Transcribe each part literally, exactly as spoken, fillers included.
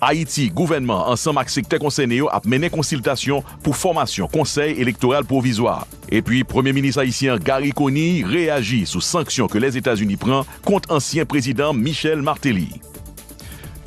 Ayiti, gouvènman ansanm ak sektè konsène yo ap mennen konsiltasyon pou fòmasyon Konsèy Elektoral Pwovizwa. Epi, Premye Minis ayisyen an, Garry Conille, reyaji sou sanksyon ke Lèzetazini pran kont ansyen prezidan Michel Martelly.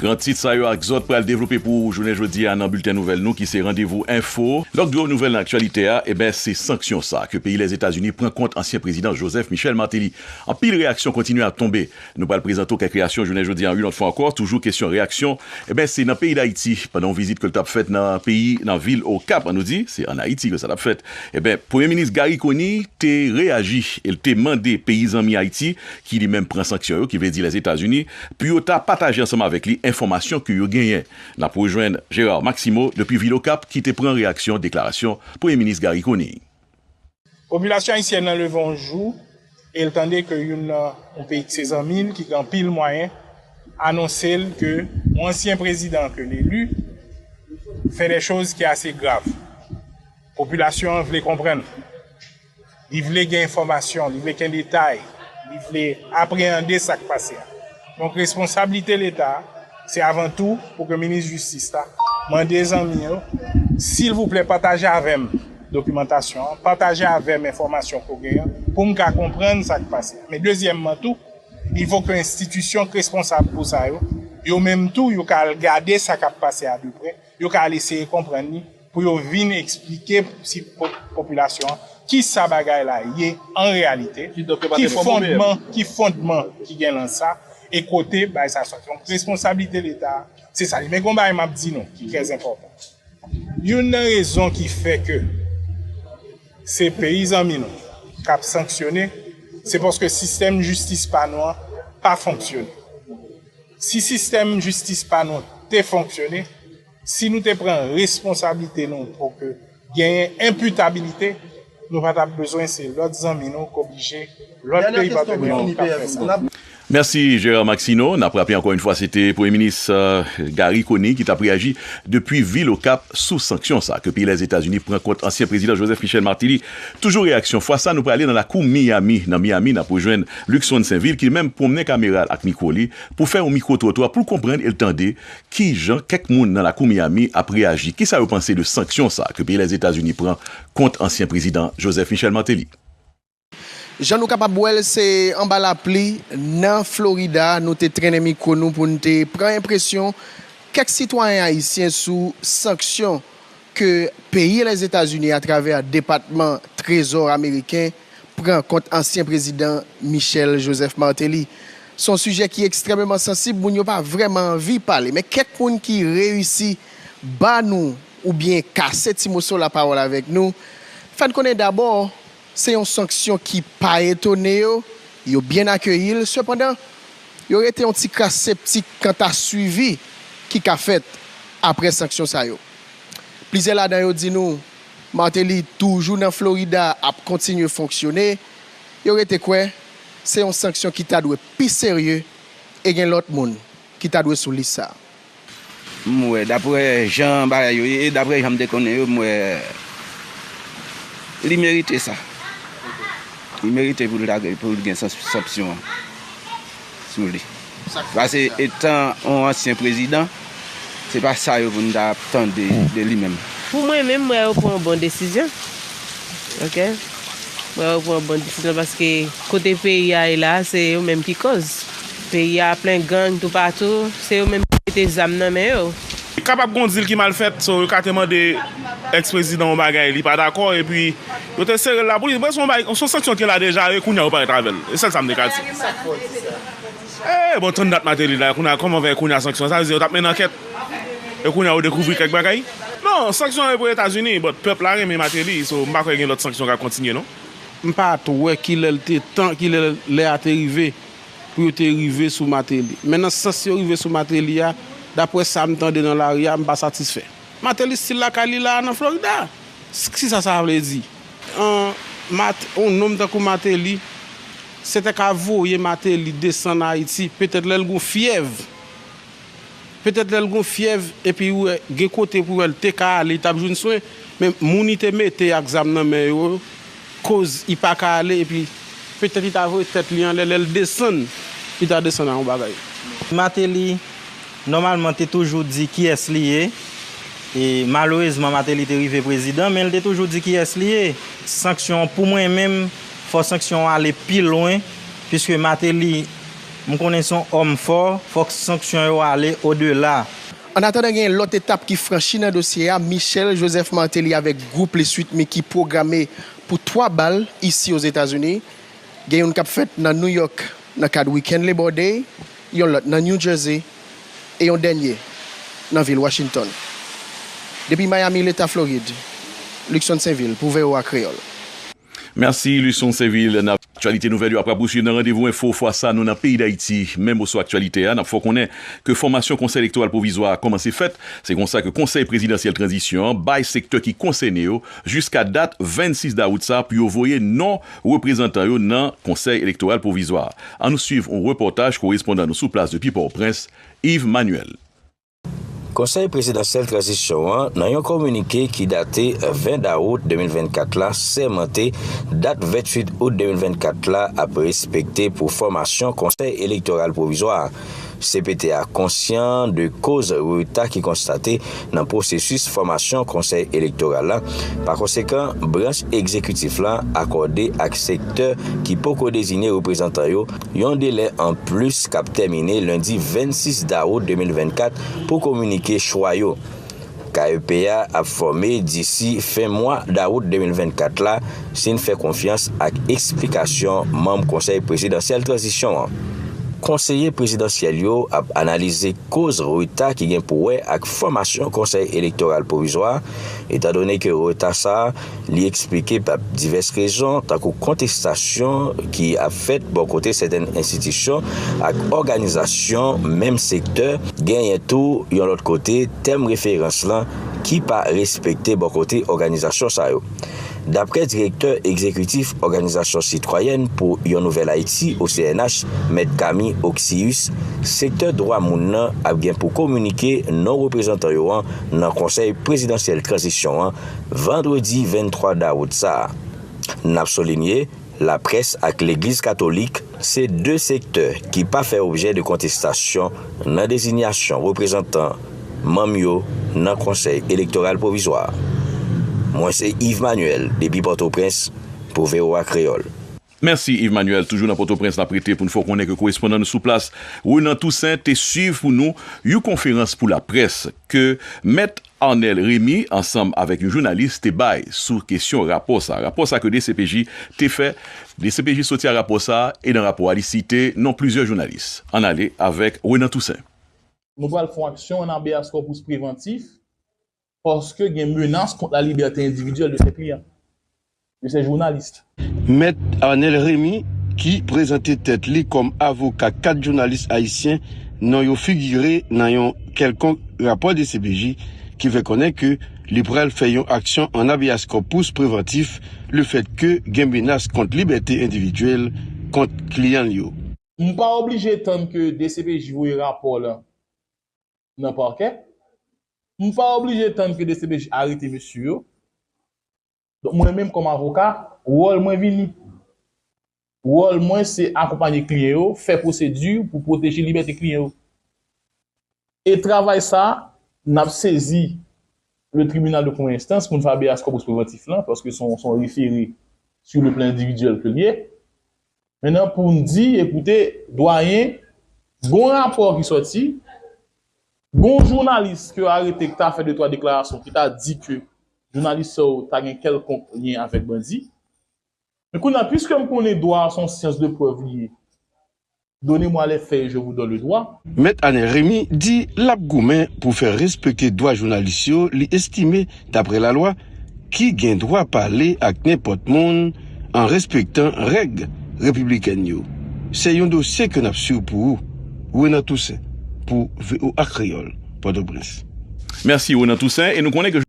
Gran tit sa yo ak zòt pral devlope pou ou jounen jodi a nan bilten nouvèl nou ki se Randevou Enfo. Lòk dwe nouvèl nan aktyalite a, eben, se sanksyon sa ke peyi Lèzetazini pran kont ansyen prezidan Joseph Michel Martelly. Anpil reyaksyon kontinye ap tonbe. Nou pral prezante w kèk reyaksyon jounen jodi a, yon lòt fwa ankò, toujou kesyon reyaksyon. Eben, se nan peyi Dayiti, pandan yon vizit ke l t ap fèt nan peyi, nan vil Okap, an nou di, se ann Ayiti ke sa t ap fèt. Eben, Premye Minis Garry Conille te reyaji e l te mande peyi zanmi Ayiti, ki li menm pran sanksyon yo, ki vle di Lèzetazini, pou yo ta pataje ansanm avèk li enfòmasyon ke yo genyen. N ap rejwenn Gérard Maximo depi vil Okap ki te pran reyaksyon deklarasyon Premye Minis Garry Conille. Popilasyon ayisyèn nan leve yon jou e l tande ke youn nan yon peyi k se zanmi l, ki gen anpil mwayen, anonse l ke yon ansyen prezidan ke l eli fè de choz ki ase grav. Popilasyon an vle konprann. Li vle gen enfòmasyon, li vle gen detay, li vle apreyande sa k pase a. Donk, responsablite Leta, se avan tou pou ke minis jistis la mande zanmi yo, silvouplè, pataje avè m dokimantasyon an, pataje avè m enfòmasyon ke w genyen pou m ka konprann sa k pase a. Men dezyèmman tou, il faut que enstitisyon k responsab pou sa yo, yo menm tou, yo ka al gade sa k ap pase a de prè, yo ka al eseye konprann li, pou yo vin eksplike si po-, popilasyon an kisa bagay la ye an reyalite, ki fondman, ki fondman ki gen lan sa, e kote bagay sa soti. Donk, responsablite Leta, se sa li. Men gon bagay m ap di nou, ki trè enpòtan. Youn nan rezon ki fè ke se peyi zanmi nou k ap sanksyone, se paske sistèm jistis pa nou an pa fonksyone. Si sistèm jistis pa nou te fonksyone, si nou te pran responsablite nou pou ke genyen enpitabilite, nou pa t ap bezwen se lòt zanmi nou k oblije, lòt peyi patnè nou k ap fè sa. Mèsi, Gérard Maximo. N ap raple ankò yon fwa, se te Premye Minis, euh, Garry Conille ki t ap reyaji depi vil Okap sou sanksyon sa ke peyi Lèzetazini pran kont ansyen prezidan Joseph Michel Martelly. Toujou reyaksyon, fwa sa nou prale nan lakou Miami. Nan Miami, n ap rejwenn Luckson Sainvil ki li menm pwonmennen kamera l ak mikwo li pou fè yon mikwo twotwa pou l konprann e l tande kijan kèk moun nan lakou Miami ap reyaji. Kisa yo panse de sanksyon sa ke peyi Lèzetazini pran kont ansyen prezidan Joseph Michel Martelly? Jan nou kapab wè l, se anba lapli nan Florida nou te trennen mikwo nou pou n te pran enpresyon kèk sitwayen ayisyen sou sanksyon ke peyi Lèzetazini, atravè Depatman Trezò ameriken, pran kont ansyen prezidan Michel Joseph Martelly. Se yon sijè ki ekstrèmeman sansib, moun yo pa vrèman anvi pale. Men kèk moun ki reyisi ba nou oubyen kase ti moso lapawòl avèk nou, fè n konnen dabò, se yon sanksyon ki pa etone yo, yo byen akeyi l, sepandan, yo rete yon ti kras septik kanta swivi ki ka fèt apre sanksyon sa yo. Plizyè ladan yo di nou Martelly toujou nan Florida ap kontinye fonksyone, yo rete kwè se yon sanksyon ki ta dwe pi serye e gen lòt moun ki ta dwe sou lis sa a. M wè, daprè jan bagay yo ye, e daprè jan m te konnen yo, m wè li merite sa. Li merite pou l ta gen, pou l gen sans-, sanksyon an sou li. Paske etan yon ansyen prezidan, se pa sa yo pou n ta ap tande de li menm. Pou mwen menm, m wè yo pran yon bon desizyon. Oke? M wè yo pran yon bon desizyon paske kote peyi a ye la, se yo menm ki kòz. Peyi a plen gang toupatou, se yo menm ki mete zam nan men yo. Kapab gen yon dil ki mal fèt, so yo ka te mande èks prezidan yon bagay, li pa dakò, epi yo te sere l lapolis. Mwen, se yon bagay, se yon sanksyon ki la deja, e kounye a yo parèt avè l. E sèl sa m te ka di. E, bon, tann dat Martelly la, kounye a, kòman fè kounye a sanksyon? Sa vle di yo t ap mennen ankèt. E kounye a yo dekouvri kèk bagay. Non, sanksyon yo pou Etazini, but pèp la renmen Martelly, so m pa kwè gen lòt sanksyon k ap kontinye, non. M pa t wè kilè l te tan, kilè lè a te rive pou yo te rive sou Martelly. Men nan sans yo rive sou Martelly a, daprè sa m tande nan lari a, m pa satisfè. Martelly still lakay li la a nan Florida. S-, kisa sa vle di? An, Mat-, yon nonm tankou Martelly, se te ka voye Martelly desann Ayiti, petèt lè l gon fyèv. Petèt lè l gon fyèv, epi ou wè, gen kote pou wè l te ka ale, li t ap jwenn swen, men moun li te mete ak zam nan men yo, koz li pa ka ale, epi petèt li ta voye tèt li anlè, lè l desann, li ta desann a yon bagay. Martelly, Nòmalman, te toujou di kiyès li ye. E malerezman, Martelly te rive prezidan, men l te toujou di kiyès li ye. Sanksyon an, pou mwen menm, fò sanksyon an ale pi lwen, piske Martelly, m konnen se yon òm fò, fòk sanksyon yo ale odela. Annatandan, gen lòt etap ki franchi nan dosye a, Michel Joseph Martelly avèk gwoup li Sweet Micky pwograme pou twa bal isi Ozetazini. Gen youn k ap fèt nan New York nan kad Weekend Labor Day, yon lòt nan New Jersey, e yon dènye nan vil Washington. Depi Miami, Leta Florid, Luckson Sainvil pou V O A Kreyòl. Mèsi, Luckson Sainvil. Nan aktyalite, nouvèl yo ap rapwoche nan Randevou Enfo. Fwa sa, nou nan peyi Dayiti. Menm oswa aktyalite a, n ap fè w konnen ke fòmasyon Konsèy Elektoral Pwovizwa a kòmanse fèt. Se konsa ke Konsèy Prezidansyèl Tranzisyon an bay sektè ki konsène yo jiska dat vennsis dawout sa a pou yo voye non reprezantan yo nan Konsèy Elektoral Pwovizwa a. Ann nou swiv yon repòtaj korespondan nou sou plas depi Pòtoprens, Yves Manuel. Konsèy Prezidansyèl Tranzisyon an, nan yon kominike ki date ven dawout de mil vennkat la, sèmante dat venntuit out de mil vennkat la ap respekte pou fòmasyon Konsèy Elektoral Pwovizwa a. C P T a konsyan de koz reta ki konstate nan pwosesis fòmasyon Konsèy Elektoral la. Pa konsekan, branch egzekitif la akòde ak sektè ki poko deziye reprezantan yo yon delè anplis k ap tèmine lendi vennsis dawout de mil vennkat pou kominike chwa yo. K E P a ap fòme disi fen mwa dawout de mil vennkat la, si n fè konfyans ak eksplikasyon manm Konsèy Prezidansyèl Tranzisyon an. Konseye prezidansyèl yo ap analize koz reta ki gen pou wè ak fòmasyon Konsèy Elektoral Pwovizwa a, etandone ke reta sa a, li eksplike pa divès rezon, tankou kontestasyon ki ap fèt bò kote sètèn enstitisyon ak òganizasyon menm sektè, genyen tou, yon lòt kote, tèm referans lan ki pa respekte bò kote òganizasyon sa yo. Daprè direktè egzekitif Òganizasyon Sitwayèn pou yon Nouvèl Ayiti, O C N H, Mèt Camille Oxius, sektè dwa moun nan ap gen pou kominike non reprezantan yo an nan Konsèy Prezidansyèl Tranzisyon an, vandredi venntwa dawout sa a. N ap soulinye, laprès ak Legliz Katolik se de sektè ki pa fè objè de kontestasyon nan dezinyasyon reprezantan manm yo nan Konsèy Elektoral Pwovizwa a. Mwen se Yves Manuel, depi Pòtoprens, pou V O A Kreyòl. Mèsi, Yves Manuel. Toujou nan Pòtoprens, n ap rete pou n fè w konnen ke korespondan nou sou plas, Renan Toussaint, te swiv pou nou yon konferans pou laprès ke Mèt Arnel Remy, ansanm avèk yon jounalis, te bay sou kesyon rapò sa a. Rapò sa a ke D C P J te fè, D C P J soti a rapò sa a, e nan rapò a, li site non plizyè jounalis. Ann ale avèk Renan Toussaint. Nou pral fè yon aksyon, un habeas corpus preventif, paske gen menas kont lalibète endividyèl de ses clients, de ses journalistes. Mèt Arnel Remy, ki prezante tèt li kòm avoka kat jounalis ayisyen, non yo figire nan yon kèlkonk rapò D C P J, ki fè konnen ke li pral fè yon aksyon an habeas corpus prevantif, lefètke gen menas kont libète endividyèl, kont kliyan l yo. M pa oblije tann ke D C P J voye rapò l nan pakè. M pa oblije tann ke D C P J arete mesye yo. Donk, mwen menm kòm avoka, wòl mwen vini. Wòl mwen se akonpanye kliyan yo, fè pwosedi pou pwoteje libète kliyan yo. E travay sa, n ap sezi le tribunal de première instance pou n fè habeas corpus preventif lan, paske se yon, se yon refere sur le plan individuel ke l ye. Mentnan, pou n di, ekoute, dwayen, gon rapò ki sòti, gon jounalis ke yo arete ki ta fè de twa deklarasyon, ki ta di ke jounalis sa yo ta gen kèlkonk lyen avèk bandi. Men kounye a, piske m konnen dwa a se yon syans de prèv li ye, donnez-moi les faits et je vous donne le droit. Mèt Arnel Remy di l ap goumen pou fè respekte dwa jounalis yo, li estime, daprè lalwa, ki gen dwa pale ak nenpòt moun an respektan règ repiblikèn yo. Se yon dosye ke n ap swiv pou ou. Renan Toussaint, pou V O A Kreyòl, Pòtoprens. Mèsi, Renan Toussaint. E nou konnen ke